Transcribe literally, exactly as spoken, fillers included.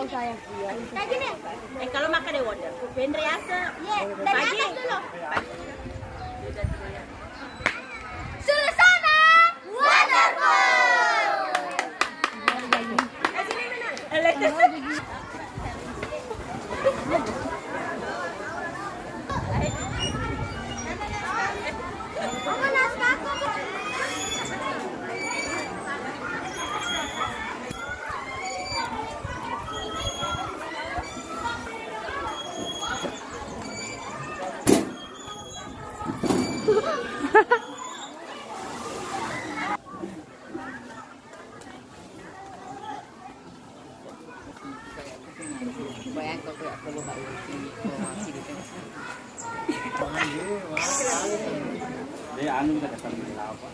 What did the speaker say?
Kayak gini. Eh, kalau makan deh, Wonder. Band Riasa. Iya, dari atas dulu. Suasana Waterfall. Dia anu kita datang di laut, Pak.